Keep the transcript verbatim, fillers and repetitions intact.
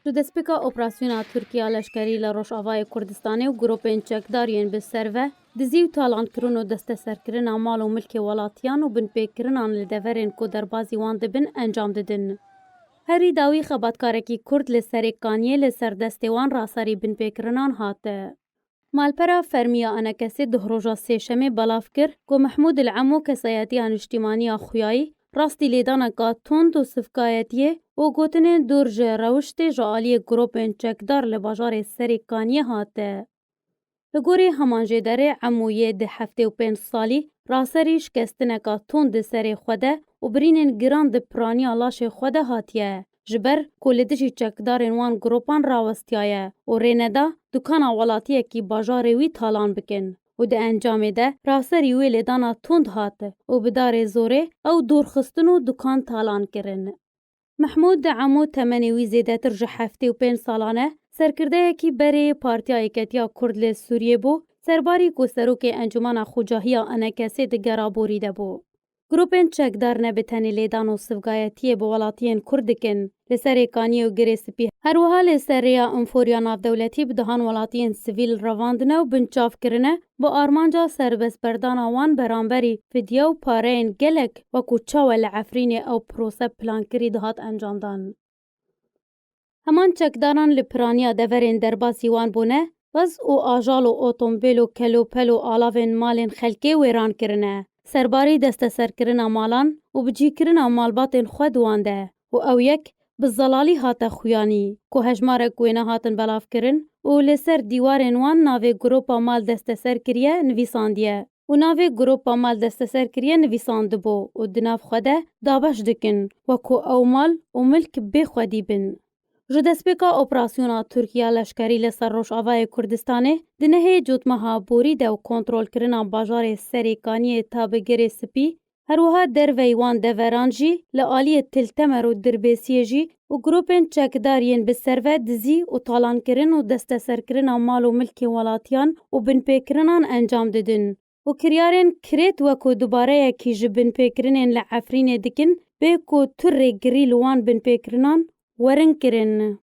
Ji destpêka operasyona Tirkiye leşkerî li Rojavayê Kurdistanê û grûpên çekdar yên bi serve dizî û talankirin û desteserkirina mal û milkê welatiyan û binpêkirinan li deverên ku derbazî wan dibin encam didin. Herî dawî xebatkarekî Kurd li Serê Kaniyê li ser destê wan raserî binpêkirinan hate. Malpera fermî ya ENKSê duh roja Sêşemê belav kir ku Mehmûd El Emo kesayetiya niştîmaniya xuyayî rastî lêdaneka tund û sivkayetiyê û gotinên dûr ji rewiştê ji aliyê grûpên çekdar li bajarê Serê Kaniyê hate. Li gorî heman jêderê, Emo yê di heftê û pênc salî raserî şikestineka tund di serê xwe de û birînên giran di piraniya laşê xwe de hatiye, ji ber ku li dijî çekdarên wan grûpan rawestiyaye û rê neda dukana welatiyekî bajarê wî talan bikin û di encamê de raserî wê lêdana tund hat û bi darê zorê ew dûrxistin û dukan talan kirin. Mehmûd Emo temenê wî zêdetir ji heftê û pênc salan e, serkirdeyekî berê Partiya Yeketiya Kurd li Sûriyê bû, serbarî ku serokê Encûmena Xucahiya ENKSê di gera borî de bû. Grûpên çekdar ne bi tenê lêdan û sivgayetiyê bi welatiyên Kurd dikin. Li Serê Kaniyê û Girê Spî, her wiha li ser rêya Înforiya Navdewletî bi dehan welatiyên sivîl revandine û binçav kirine, bi armanca serbestberdana wan beramberî fidye û pareyên gelek, wekû çawa li Efrînê ew prose plankirî dihat encamdan. Heman çekdaran li piraniya deverên derbasî wan bûne, gaz û ajal û otombêl û kelopel û alavên malên xelkê wêran kirine. Serbarî desteserkirina malan û bicîkirina malbatên xwe di wan de û ew yek bi zelalî hate xuyanî, ku hejmarek wêne hatin belavkirin û li ser dîwarên wan navê grûpa mal desteser kiriye nivîsandiye û navê grûpa mal desteser kiriye nivîsandibû û di nav xwe de dabeş dikin, wekû ew mal û milk bê xwedî bin. Ji destpêka operasyona Tirkiye leşkerî li ser Rojavayê Kurdistanê di nehê Cotmeha borî de û kontrolkirina bajarê Serê Kaniyê ta bi Girê Spî, her wiha derveyî wan deveran jî li aliyê Til Temer û Dirbêsiyê jî û grûpên çekdar yên bi serve dizî û talankirin û desteserkirina mal û milkên welatiyan û binpêkirinan encam didin û kiryarên kirêt wekû dubareyekî ji binpêkirinên li Efrînê dikin, bê ku tu rêgirî li wan binpêkirinan werin kirin.